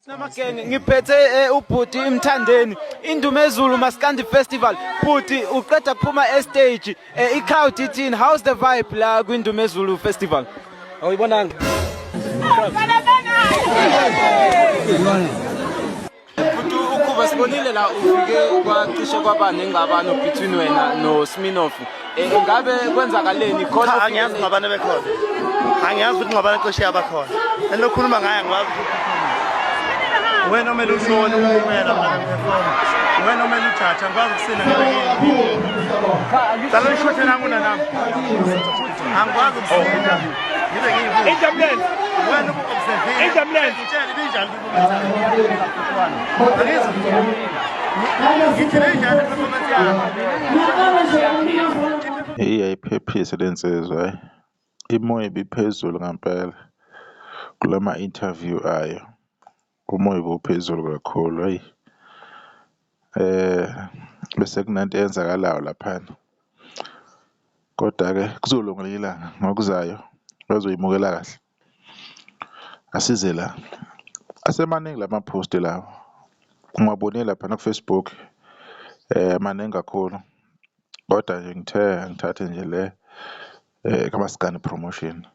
Namagenge ngiphethe ubhuti Imthandeni Indumezulu Maskandi Festival. Bhuti, uqeda kuphuma e-stage, i-crowd ithini? How's the vibe la kwiNdumezulu Festival? Awuyibonanga. Bhuti, ukhuba sibonile la ufike kwacishe kwaba nengxabano between wena no Sminoff. Ngabe kwenzakaleni khona? Cha, angiyazi ingxabano ebekhona. Angiyazi ukuthi ingxabano cishe yabakhona. Into okhuluma ngayo angiwazi ukuthi wena omele ushone umphumela, mina ngiphefoma. Wena omele ujaja, angikwazi ukusina ngibe ngiyini. Cala nishothe nami unanami. Angikwazi ukusina ngibe ngiyini. Injamleni. Wena ubu-observile. Injamleni. Ngitshele ibinjani performance yakho. Angizwa. Ngithi beyinjani performance yakho. Hheyi, ayiphephise le nsizwa hhayi, imoya ibiphezulu ngampela kulama-interview ayo, umoya ubuphezulu kakhulu hhayi. Bese kunento eyenzakalayo laphayana, koda-ke kuzolunga ngelinye ilanga ngokuzayo bazoyimukela kahle. Asize la, asemaningi lama-post lawa, ngiwabonile laphana ku-Facebook maningi kakhulu. Kodwa nje ngithe angithathe nje le kaMaskandi Promotion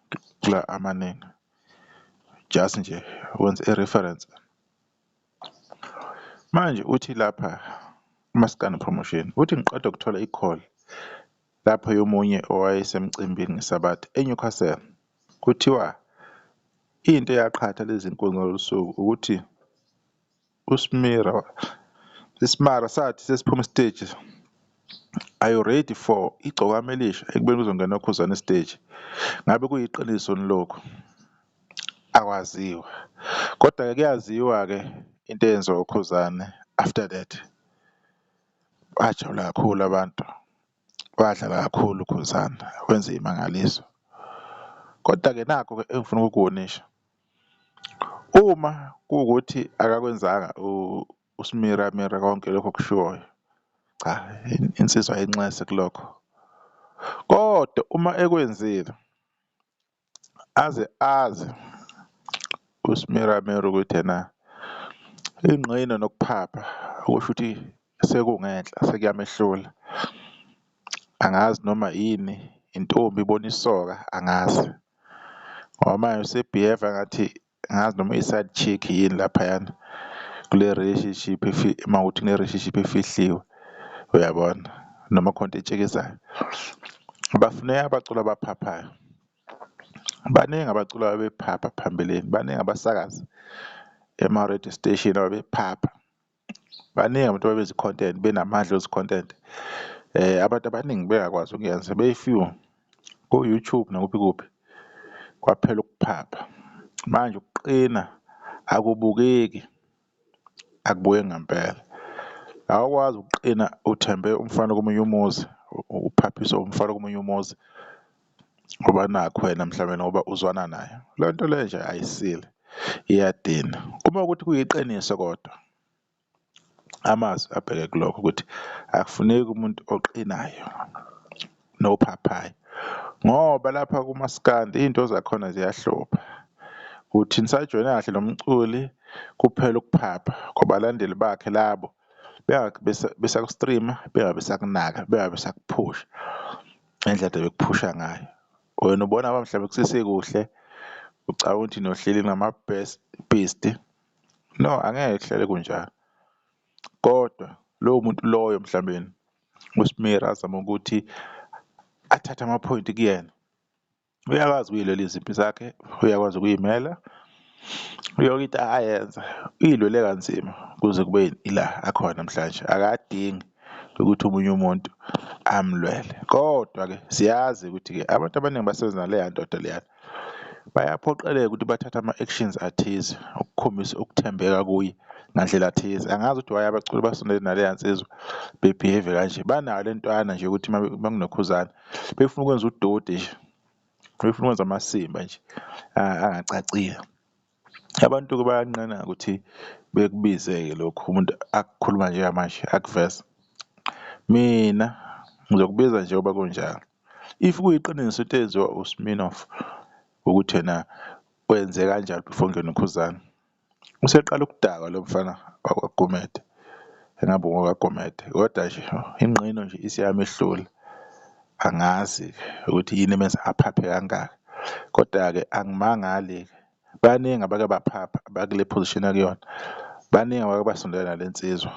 kula amaningi, just nje wenze i-reference. Manje uthi lapha uMaskandi Promotion uthi ngiqeda ukuthola i-call lapho yomunye owayesemcimbini ngeSabatha eNewcastle. Kuthiwa into eyaqhatha lezi nkunzi ngalolu suku ukuthi uSmira iSmara sathi sesiphuma isiteji, "Are you ready for igcokama elisha?" ekubeni kuzongena uKhuzani esiteji. Ngabe kuyiqiniso yini lokhu? Akwaziwa. Kodwa-ke kuyaziwa-ke into eyenziwa uKhuzani after that. Bajabula kakhulu abantu, wadlala kakhulu uKhuzani, wenza iy'mangaliso. Kodwa-ke nakhu-ke engifuna ukukubonisha, uma kuwukuthi akakwenzanga uSmiramira konke lokhu okushiwoyo, cha, insizwa ayinxese kulokho. Kodwa uma ekwenzile aze azi uSmiramira ukuthi ena ingqina nokuphapha okusho ukuthi sekungenhla sekuyamehlula. Angazi noma yini intombi ibona isoka, angazi ngoba manje use-behave-a ngathi angazi noma uyi-side chick yini laphayana kule relationship uma kuwukuthi kune-relationship efihliwe, uyabona, noma khona into etshekisayo. Bafuneka abaculi abaphaphayo. Baningi abaculi ababephapha phambilini, baningi abasakazi ema-radio station ababephapha. Baningi abantu ababenza i-content benamandla okwenza i-content, abantu abaningi bengakwazi ukuyenza beyi-few ko-YouTube nakuphi kuphi, kwaphela ukuphapha. Manje ukuqina akubukeki, akubukeki ngampela. Awukwazi ukuqina uthembe umfana komunye umuzi, uphaphiswe umfana komunye umuzi ngoba nakhu wena mhlawumbe ngoba uzwana naye. Leyo nto leyo nje ayisile, iyadina. Uma kuwukuthi kuyiqiniso kodwa amazwi abheke kulokho ukuthi akufuneki umuntu oqinayo nophaphayo ngoba lapha kumaskandi iy'nto zakhona ziyahlupha. Uthi nisajoyine kahle nomculi kuphela ukuphapha kwabalandeli bakhe labo bengabe besaku-stream-a, bengabe besakunaka, bengabe besakuphusha ngendlela ade bekuphusha ngayo. Wena ubona ngoba mhlawumbe kusesekuhle ucabanga ukuthi nohleli nama-best. No, angeke kuhlale kunjalo. Kodwa lowo muntu loyo mhlawumbe uSmira azame ukuthi athathe amaphoyinti kuyena. Uyakwazi ukuyilwela izimpi zakhe, uyakwazi ukuyimela, yonke into ayenza uyilwele kanzima kuze kube ila akhona namhlanje. Akadingi ukuthi omunye umuntu amlwele. Kodwa-ke siyazi ukuthi-ke abantu abaningi basebenza naleya ndoda leyana, bayaphoqeleka ukuthi bathathe ama-actions athize ukukhombisa ukuthembeka kuye ngandlela thize. Angazi ukuthi why abaculi basondele naleya nsizwa be-behave kanje, banayo le ntwana nje yokuthi uma kunoKhuzani befuna ukwenza udoti nje, befuna ukwenza amasimba nje angacacile. Abantu-ke bayanqena ukuthi bekubize-ke lokhu umuntu akukhuluma njengamanje akuveza. Mina ngizokubiza njengoba kunjalo. If kuyiqiniso into eyenziwa uSminoff ukuthi yena wenze kanjalo before kungene uKhuzani. Useqala ukudakwa lo mfana wakwaGumede, engabe owakwaGumede kodwa nje inqino nje isiyamehlula. Angazi-ke ukuthi yini emenza aphaphe kangaka, koda-ke angimangali-ke baningi abake baphapha abakule position akuyona, baningi abake basondela nale nsizwa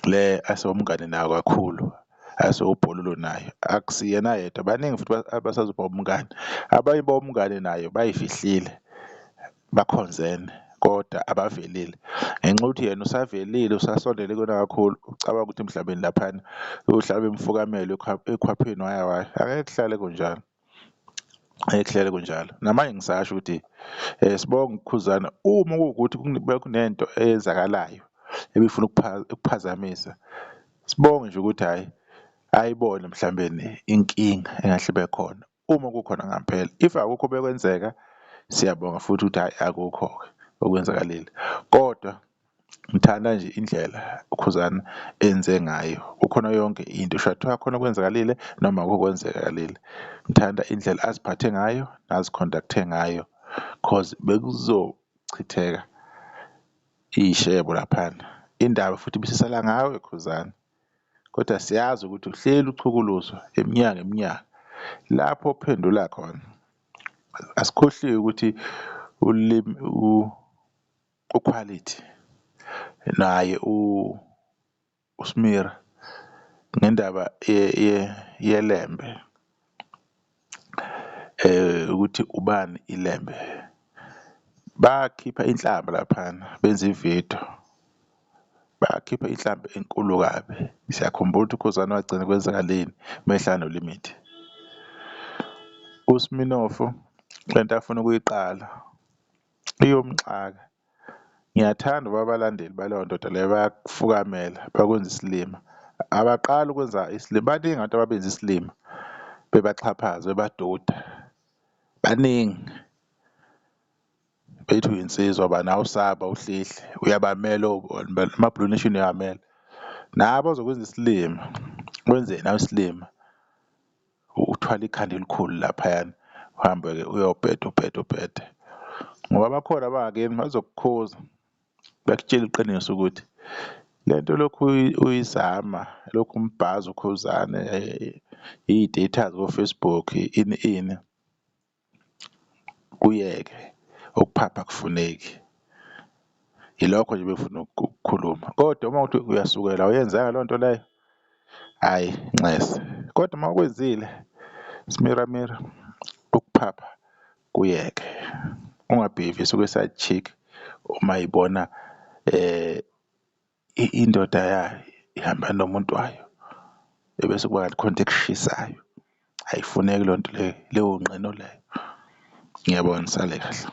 le asewumngani nayo kakhulu asewubhololo nayo. Akusiyena yedwa baningi futhi abasazoba umngani, abanye bawumngani naye bay'fihlile bakhonzene kodwa abavelile. Ngenxa yokuthi yena usavelile usasondele kuyona kakhulu ucabanga ukuthi mhlawumbe laphayana uyohlala bemfukamela ekhwapheni waya waya, angeke kuhlale kunjalo, angeke kuhlale kunjalo. Namanje ngisasho ukuthi sibonge ukukhuzana uma kuwukuthi bekunento eyenzakalayo ebifuna ukuphazamisa, sibonge nje ukuthi hhayi ayibone mhlambeni inkinga engahle ibe khona uma kukhona ngampela. If akukho obekwenzeka siyabonga futhi ukuthi hhayi akukho-ke okwenzakalile kodwa ngithanda nje indlela uKhuzani enze ngayo kukhona yonke into sho kuthiwa khona okwenzakalile noma akukho okwenzekalile. Ngithanda indlela aziphathe ngayo nazi-conduct-e ngayo cause bekuzochitheka iy'shebo laphana, indaba futhi ibisisala ngawe Khuzani kodwa siyazi ukuthi uhleli uchukuluzwa iminyaka ngeminyaka. Lapho ophendula khona asikhohliwe ukuthi ulimi uQuality naye uSmira ngendaba yeLembe ukuthi ubani iLembe, bakhipha inhlamba laphana benza ividiyo, bakhipha inhlamba enkulu kabi. Siyakhumbula ukuthi uKhuzani wagcina kwenzakaleni mehlala noLimit. USminofu lento afuna ukuyiqala iyomxaka. Ngiyathanda ukuba abalandeli baleyo ndoda leyo bayakufukamela bakwenze isilima. Abaqali ukwenza isilima, baningi abantu ababenza isilima bebaxhaphaza bebaduda, baningi. Bethi uyinsizwa bani awusabi awuhlehli uyabamela ama-Blue Nation uyawamela. Nabo bazokwenza isilima, wenze nawe isilima uthwale ikhanda elikhulu laphayana uhambe-ke uyobheda ubhede ubhede ngoba bakhona abangakini bazokukhuza bakutshele iqiniso ukuthi le nto lokhu uyizama lokhu umbhaza uKhuzane iy'teyithazi ko-Facebook ini ini, kuyeke ukuphapha akufuneki. Ilokho nje ebengifuna ukukukhuluma kodwa uma kuwukuthi uyasukela awuyenzanga leyo nto leyo, hhayi nxese, kodwa uma ukwenzile smiramira ukuphapha kuyeke, ungabheyivisi okwe-side chick uma ibona indoda yayo ihamba nomuntu wayo ebese kuba ngathi khona into ekushisayo, ayifuneki leyo nto leyo, leyo nqino leyo. Ngiyabonga, nisale kahle.